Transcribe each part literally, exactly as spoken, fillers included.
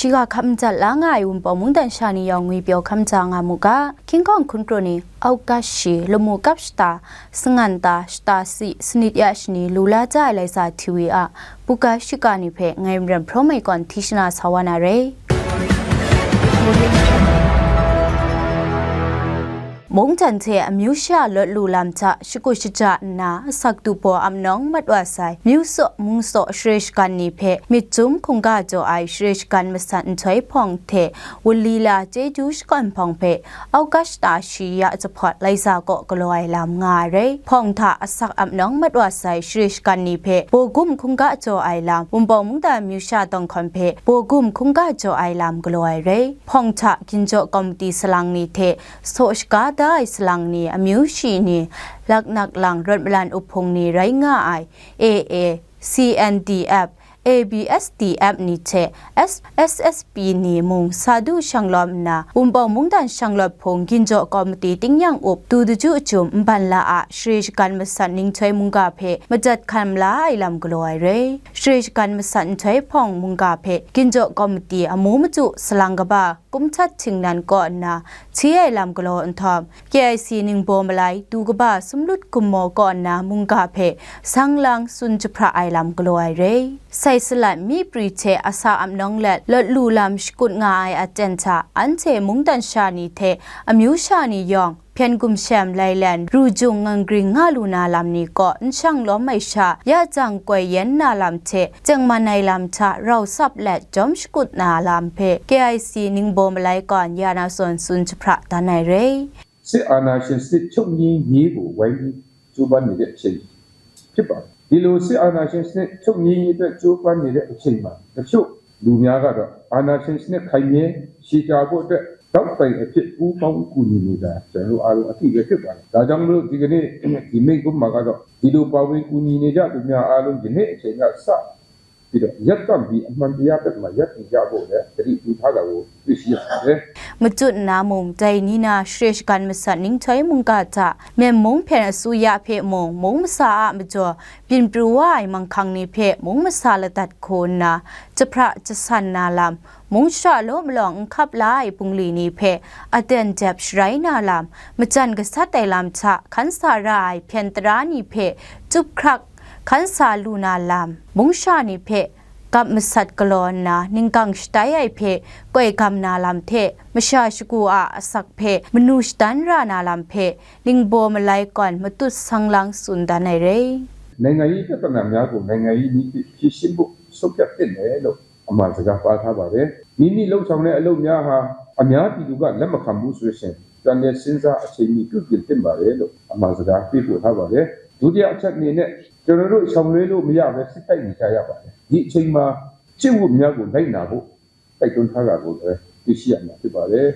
Shiga hkap madat la nga ai Wunpawng mungdan sha ni yawng ngwi pyaw hkam ja nga mu ga, King Kong hkun pru ni August shi, lamu kap shata, sangan ta, shata si, sanit ya shani, lu la ja ai Laisa T V a buga shiga ni hpe ngai Maren Hpraw Mai kawn hti shana sa wa na re. Mungdan hte amyu sha lawt lu lam hta shakut shaja nna, asak du baw ap nawng mat wa sai, myu saw, mung saw, share shagan ni hpe myit jum hkungga jaw ai share shagan masat nhtoi hpawng hte wunli la chyeju shakawn hpawng hpe August shata shi ya jahpawt Laisa kaw galaw ai lam nga ai rai. Hpawng hta asak ap nawng mat wa sai share shagan ni hpe baw gum hkungga jaw ai lam, Wunpawng mungdan amyu sha tawng hkawn hpe baw gum hkungga jaw ai lam galaw ai rai. Hpawng hta ginjaw komiti salang ni hte saw shaga da ai salang ni, amyu shi ni, laknak lang rawt malan up hpung ni rai nga ai A A, C N D F, A B S D F ni hte S-, S S P ni mung sa du shang lawm nna, Wunpawng mungdan shanglawt hpung ginjaw komiti tingnyang up du daju jum nban la a share shagan masat ninghtoi mungga hpe majat hkam la ai lam galaw ai rai. Share shagan masat nhtoi hpawng mungga hpe ginjaw komiti amu maju salang kaba Kumhtat Htingnan kaw nna hti ai lam galaw nhtawm, K I C Ningbaw Malai du kaba Sumlut Gummaw kaw nna mungga hpe sang lang tsun jahpra ai lam galaw ai rai. Sai salat myi pri hte asa ap nawng let lawt lu lam shakut nga ai aten hta, anhte mungdan sha ni hte amyu sha ni yawng, hpyen gumshem, lailen, ru jung, ngang gring nga lu na lam ni kaw n shang lawm ai sha, ya jang koi yen na lam hte tengman ai lam hta rau sap let jawm shakut na lam hpe K I C Ningbaw Malai kawn ya na zawn tsun jahpra dan ai rai. စစ်အာဏာရှင်စနစ်ချုပ်ငြိမ်းရေးကိုဝိုင်းပြီးကြိုးပမ်းနေတဲ့အချိန်ဖြစ်ပါတယ်။ ဒီလိုစစ်အာဏာရှင်စနစ်ချုပ်ငြိမ်းရေးအတွက်ကြိုးပမ်းနေတဲ့အချိန်မှာတချို့လူများကတော့အာဏာရှင်စနစ်ခိုင်မြဲရှည်ကြာဖို့အတွက်တောက်တိုင်အဖြစ်ပူးပေါင်းကူညီနေတာကျွန်တော်တို့အားလုံးအသိပဲဖြစ်ပါတယ်။ ဒါကြောင့်မလို့ဒီကနေ့ဒီမိန့်ခွန်းမှာကတော့ဒီလိုပါဝင်ကူညီနေကြသူများအားလုံးယနေ့အချိန်ကစပြီးတော့ရပ်တန့်ပြီးအမှန်တရားဘက်မှာရပ်တည်ကြဖို့လည်းသတိပေးထားတာကိုတွေ့ရှိရပါတယ်။ Machut nna mung, dai ni na share shagan masat ninghtoi mungga hta, Myen mung hpyen asuya hpe mung, mung masa a majaw byin pru wa ai manghkang ni hpe mung masa ladat hku nna, jahpra jasan na lam, mung shara law malawng n hkap la ai bungli ni hpe aten dep sharai na lam, majan gasat ai lam hta hkan sa ra ai hpyen tara ni hpe tup hkrak hkan sa lu na lam, mung sha ni hpe gap masat galaw nna ninggang shatai ai hpe koi gam na lam hte, masha shagu a asak hpe manu shadan ra na lam hpe, Ningbaw Malai kawn matut sang lang tsun dan ai rai. နိုင်ငံရေးပြဿနာများကိုနိုင်ငံရေးနည်းဖြင့်ဖြေရှင်းဖို့ဆုံးဖြတ်သင့်တယ်လို့အမှန်စကားပါထားပါတယ်။ မိမိလှုပ်ဆောင်တဲ့အလုပ်များဟာအများပြည်သူကလက်မခံဘူးဆိုရင်ပြန်လည်စဉ်းစားအချိန်မီပြုပြင်သင့်ပါတယ်လို့အမှန်စကားပေးပို့ထားပါတယ်။ ဒုတိယအချက်အနေနဲ့ကျွန်တော်တို့ဆောင်ရွက်လို့မရဘဲစစ်တိုက်နေကြရပါတယ်။ ဒီအချိန်မှာကျင့်ဝတ်များကိုလိုက်နာဖို့တိုက်တွန်းထားတာကိုလည်းသိရှိရမှာဖြစ်ပါတယ်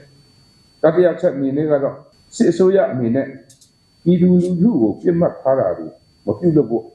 ။ တတိယအချက်အနေနဲ့ကတော့စစ်အစိုးရအနေနဲ့ပြည်သူလူထုကိုပြစ်မှတ်ထားတာတွေမပြုလုပ်ဖို့၊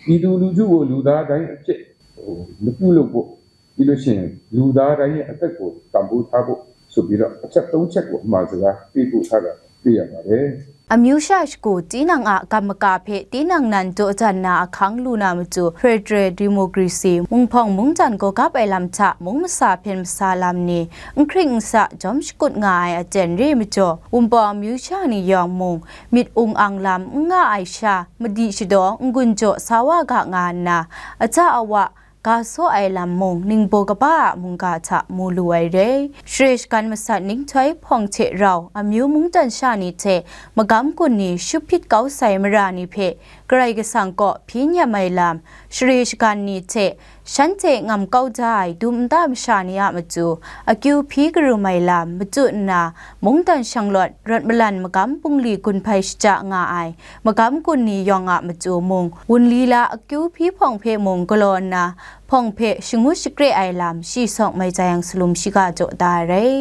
ပြည်သူလူထုကိုလူသားတိုင်းအဖြစ်ဟိုမပြုလုပ်ဖို့၊ ပြီးလို့ရှိရင်လူသားတိုင်းရဲ့အသက်ကိုတန်ဖိုးထားဖို့ဆိုပြီးတော့အချက်သုံးချက်ကိုအမှာစကားပေးပို့ထားတာတွေ့ရပါတယ်။ Amyu sha shagu tinang a kam maka hpe tinang nan daw jan na ahkang lu na matu, Federal Democracy, munghpawng mungdan gawgap ai lam hta mung masa hpyen masa lam ni, n hkring n sa jawm shakut nga ai aten re majaw, Wunpawng amyu sha ni yawng mung, myit ung ang lam n nga ai sha, madi shadaw n-gun jaw sa wa ga nga nna, aja awa, ga saw ai lam mung ningbaw kaba a mungga hta mu lu ai re. Share shagan masat ninghtoi hpawng hte rau amyu mungdan sha ni hte magam gun ni shup hpyit kau sai mara ni hpe Karai Kasang kaw hpyi nyam ai lam, share shagan ni hte shanhte ngam kau da ai dum nta masha ni a matu akyu hpyi karum ai lam machyu nna, mungdan shanglawt rawt malan magam bungli gun hpai shaja nga ai magam gun ni yawng a matu mung, wunli la akyu hpyi hpawng hpe mung galaw nna, hpawng hpe shangu shakre ai lam, shi sawng mai jai yang salum shiga jaw da ai rai.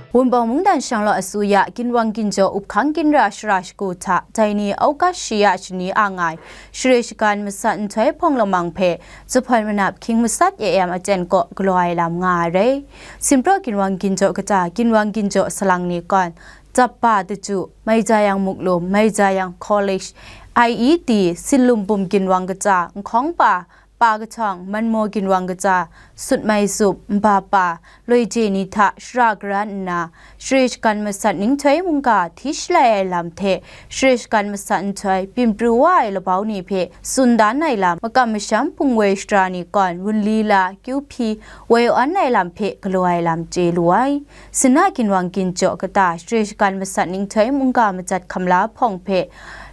Wunpawng mungdan shanglawt asuya, ginwang ginjaw, up hkang ginra shara shagu hta, dai ni August shi ya shani a nga ai, share shagan masat nhtoi hpawng lamang hpe, zuphpawt manap hkying masat A M aten kaw galaw ai lam nga ai rai. Simpraw ginwang ginjaw kata, ginwang ginjaw salang ni kawn, Tap ba daju, Maijayang Muklum, Maijayang College, I E D, Sinlumbum ginwang kaja, Nhkawng pa, Pa kahtawng, Manmaw ginwang kaja, Sutmai Zup, Nba pa, loi je ni hta shara karan nna, share shagan masat nhtoi mungga hti shalai ai lam hte, share shagan masat nhtoi byin pru wa ai labau ni hpe tsun dan ai lam, makam masham hpung woi shara ni kawn wunli la kyu hpyi woi awn ai lam hpe galaw ai lam chye lu ai. Sinna ginwang ginjaw kata share shagan masat nhtoi mungga majat hkam la hpawng hpe,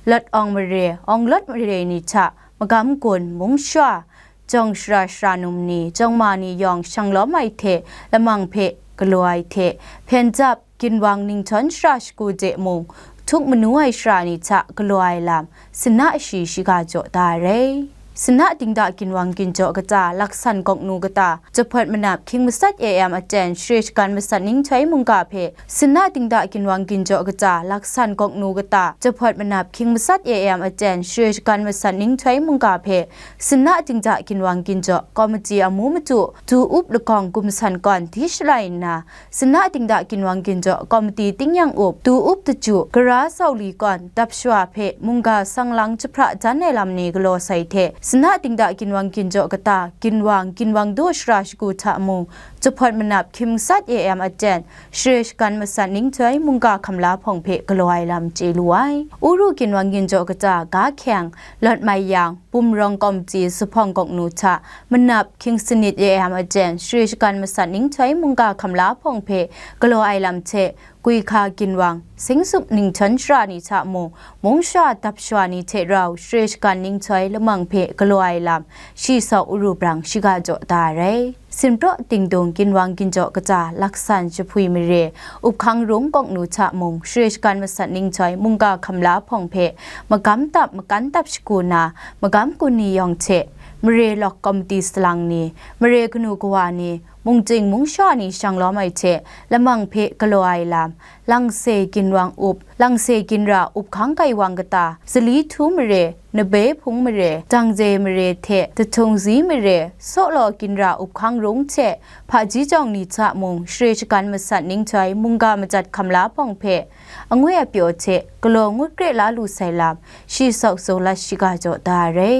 lawt awng mare, awng lawt mare ni hta, magam gun, mung sha, jawng shara shara num ni, jawng ma ni yawng shang lawm ai hte, lamang hpe galaw ai hte, hpyen jap, ginwang ningchawn shara shagu de mung, htuk manu ai shara ni hta galaw ai lam, sinna shi shiga jaw da ai rai. Sinna dingda ginwang ginjaw kata laksan gawknu kata, jahpawt manap hkying masat A M aten share shagan masat nhtoi mungga hpe, sinna dingda ginwang ginjaw kata laksan gawknu kata, jahpawt manap hkying masat A M aten share shagan masat nhtoi mungga hpe, sinna dingda ginwang ginjaw komiti amu matu, du up lagawng gumsan kawn hti shalai nna, sinna dingda ginwang ginjaw komiti tingnyang up, du up daju, gara sau li kawn dap shawa hpe mungga sang lang jahpra dan ai lam ni galaw sai hte, sinna dingda ginwang ginjaw kata, ginwang, ginwang daw shara shagu hta mung, jahpawt manap hkying masat A M aten, share shagan masat nhtoi mungga hkam la hpawng hpe galaw ai lam chye lu ai. Uru ginwang ginjaw kata, ga hkyeng, lawt mai yang, bumrawng komiti zuphpawng gawknu hta, manap hkying sanit A M aten, share shagan masat nhtoi mungga hkam la hpawng hpe galaw ai lam hte, gwi hka ginwang, seng zup ningchawn shara ni hta mung, mung sha dap shawa ni hte rau, share shagan nhtoi lamang hpe galaw ai lam, shi saw uru brang shiga jaw da ai rai. Sinpraw dingdung ginwang ginjaw kata laksan jahpwi mare, up hkang rung gawknu hta mung, share shagan masat nhtoi mungga hkam la hpawng hpe, magam tap, makan tap shagu na, magam kun ni yawng hte, mare lawk komiti salang ni, mare kanu kawa ni, mungcing mungsha ni shang lawm ai hte, lamang hpe galaw ai lam, langse ginwang up, langse ginra up hkang gaiwang kata, zali htu mare, nabe hpung mare, dangze mare hte, dahtung zi mare, sawlaw ginra up hkang rung hte, hpaji jawng ni hta mung, share shagan masat nhtoi mungga majat hkam la hpawng hpe, angoi apyaw hte, galaw ngut kre la lu sai lam, shi saw saw lat shiga jaw da ai rai.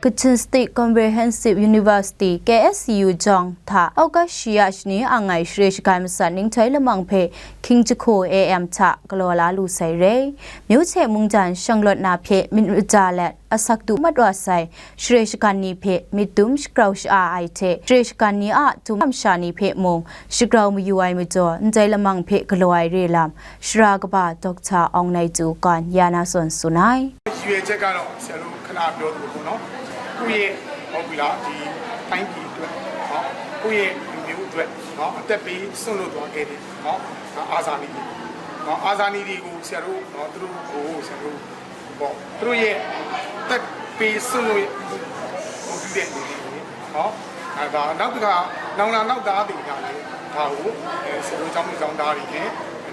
Kachin State Comprehensive University, K S C U jawng hta, August shi ya shani ang ai share shagan masat nhtoi lamang hpe, hkying jahku A M hta galaw la lu sai rai. Myu hte mungdan shanglawt na hpe myit maja let, asak du mat wa sai, share shagan ni hpe myit dum shagrau sha-a ai hte, share shagan ni a dum sha ni hpe mung shagrau mayu ai majaw, ndai lamang hpe galaw ai re lam, shara kaba Doctor Aung Naitu gawn ya na zawn tsun ai. ရည်ရွယ်ချက်ကတော့ ဆရာတို့ ခုနကပြောသလိုပေါ့နော်။ ကိုယ့်ရဲ့ ဟုတ်ပြီလား၊ ဒီတိုင်းပြည်အတွက်နော်၊ ကိုယ့်ရဲ့လူမျိုးအတွက်နော်၊ အသက်ပေးစွန့်လွှတ်သွားခဲ့တဲ့နော်၊ အာဇာနည်တွေနော်၊ အာဇာနည်တွေကို ဆရာတို့နော်၊ သူတို့ကို ဆရာတို့ပေါ့၊ သူတို့ရဲ့အသက်ပေးစွန့်လွှတ်မှုကို ဂုဏ်ပြုတဲ့အနေနဲ့နော်၊ အဲဒါနောက်တစ်ခါ နောင်လာနောက်သားတွေကလည်း ဒါကို အဲ၊ ဆရာတို့ကျောင်းသူကျောင်းသားတွေနဲ့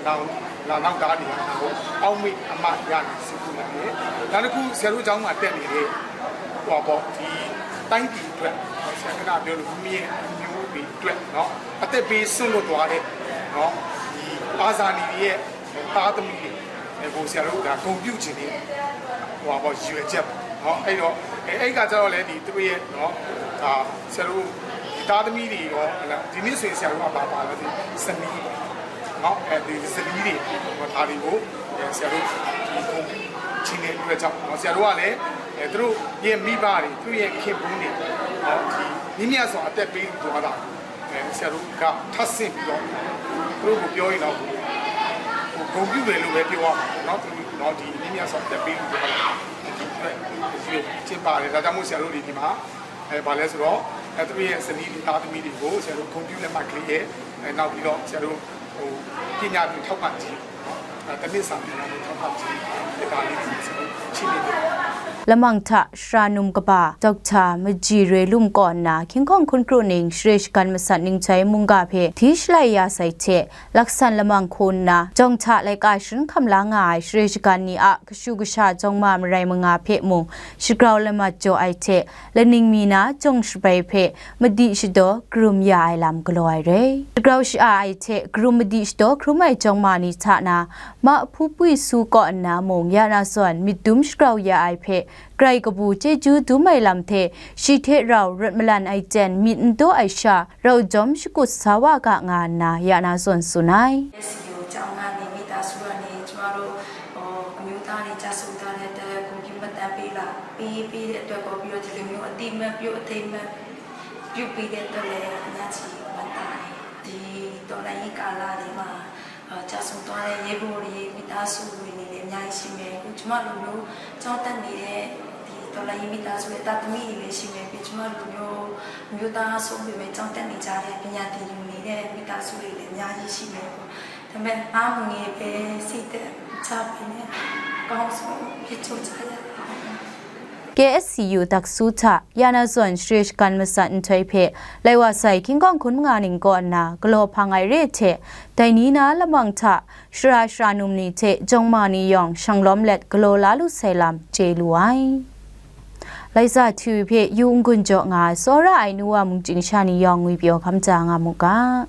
နောင်လာနောက်သားတွေက ဒါကို အောက်မေ့အမှတ်ရနိုင်စေဖို့နဲ့ နောက်တစ်ခု ဆရာတို့ကျောင်းမှာ တက်နေတဲ့ ဟိုပါပေါ့၊ ဒီတိုင်းပြည်အတွက် ဆရာကနပြောလို့ မိမိရဲ့မျိုးတွေအတွက်နော်၊ အသက်ပေးစွန့်လွှတ်သွားတဲ့နော်၊ ဒီအာဇာနည်တွေရဲ့ သားသမီးတွေကို ဆရာတို့ ဒါဂုဏ်ပြုချင်တဲ့ ဟိုပါပေါ့၊ ရည်ရွယ်ချက်ပေါ့နော်။ အဲ့တော့ အဲ၊ အဲ့ကကျတော့လည်း ဒီသူတို့ရဲ့နော်၊ ဒါဆရာတို့ ဒီသားသမီးတွေရော၊ ဒီနေ့ဆိုရင် ဆရာတို့က ဘာပါလဲ၊ ဒီဇနီးပေါ့နော်၊ အဲဒီဇနီးတွေ၊ ဒါတွေကို အဲ၊ ဆရာတို့ ဒီဂုဏ်ပြုချင်တဲ့အတွက်ကြောင့်နော်၊ ဆရာတို့ကလည်း အဲ၊ သူတို့ရဲ့မိဘတွေ၊ သူတို့ရဲ့ခင်ပွန်းတွေနော်၊ ဒီမြင့်မြတ်စွာ အသက်ပေးလူသွားတာ အဲ၊ ဆရာတို့က ထပ်ဆင့်ပြီးတော့ သူတို့ကို ပြောရင်တော့ ဟို၊ ဂုဏ်ပြုတယ်လို့ပဲ ပြောရမှာပေါ့နော်။ သူတို့နော်၊ ဒီမြင့်မြတ်စွာ အသက်ပေးလူသွားတာ ဒီအတွက် ရည်ရွယ်ကျင်းပတယ်။ ဒါကြောင့်မို့ ဆရာတို့တွေ ဒီမှာ အဲ၊ ဘာလဲဆိုတော့ အဲ၊ သူတို့ရဲ့ဇနီးတွေ၊ သားသမီးတွေကို ဆရာတို့ ဂုဏ်ပြုလက်မှတ်ကလေးရဲ့၊ အဲ၊ နောက်ပြီးတော့ ဆရာတို့ ဟို၊ ပညာသင်ထောက်ပံ့ကြေးနော်၊ အဲ၊ တစ်နှစ်စာ ပညာသင်ထောက်ပံ့ကြေး၊ အဲ၊ ဒါလေးတွေ ဆရာတို့ ချီးမြှင့်တယ်။ Lamang hta shara num kaba Doctor Maji Roi Lum kaw nna hkying hkawng hkun kru ning share shagan masat ninghtoi mungga hpe hti shalai ya sai hte, laksan lamang hku nna, jawng hta laika sharin hkam la nga ai share shagan ni a kashu kasha jawng ma marai manga hpe mung shagrau lamat jaw ai hte, laning mi na jawng shabai hpe madi shadaw karum ya ai lam galaw ai rai. Shagrau sha-a ai hte karum madi shadaw hkrum ai jawng ma ni hta na, ma Hpupwi Su kaw nna mung ya na zawn myit dum shagrau ya ai hpe grai kabu chyeju dum ai lam hte, shi hte rau rawt malan ai ten myit n daw ai sha, rau jawm shakut sa wa ga nga nna ya na zawn tsun ai. S Uကျောင်းကနေ မိသားစုကနေ ကျမတို့ ဟို အမျိုးသားတွေ ကျဆုံးသွားတဲ့အတွက် ဂုဏ်ပြုမှတ်တမ်းပေးလာ ပေး ပေးတဲ့အတွက် ပို့ပြီးတော့ ဒီလိုမျိုး အသိအမှတ်ပြု အထိမ်းအမှတ် ပြုပေးတဲ့အတွက်လည်း အများကြီးဝမ်းသာတယ်။ ဒီတော်လှန်ရေးကာလတွေမှာ အာ ကျဆုံးသွားတဲ့ ရဲဘော်တွေ မိသားစုဝင်တွေလည်း အများကြီးရှိမယ်။ အခု ကျမလိုမျိုး ကျောင်းတက်နေတဲ့ ဒီတော်လှန်ရေးမိသားစုရဲ့ သားသမီးတွေလည်း ရှိမယ်။ ပြီး ကျမလိုမျိုး မျိုးသားဆုံးပေမဲ့ ကျောင်းတက်နေကြတဲ့ ပညာသင်ယူနေတဲ့ မိသားစုတွေလည်း အများကြီးရှိမယ်ပေါ့။ ဒါပေမဲ့ အားမငယ်ပဲ စိတ်ဓာတ်မချဘဲနဲ့ အကောင်းဆုံး ဖြစ်ကြရအောင်။ K S C U တပ်စု hta ya na zawn share shagan masat nhtoi hpe, lai wa sai hkying hkawng hkun manga ning kaw nna galaw hpang ai re hte, dai ni na lamang hta shara shara num ni hte jawng ma ni yawng shang lawm let galaw la lu sai lam chye lu ai. Laisa T V hpe yu n-gun jaw nga ai, tsawra ai nu wa mungchying sha ni yawng ngwi pyaw hkam ja nga mu ga.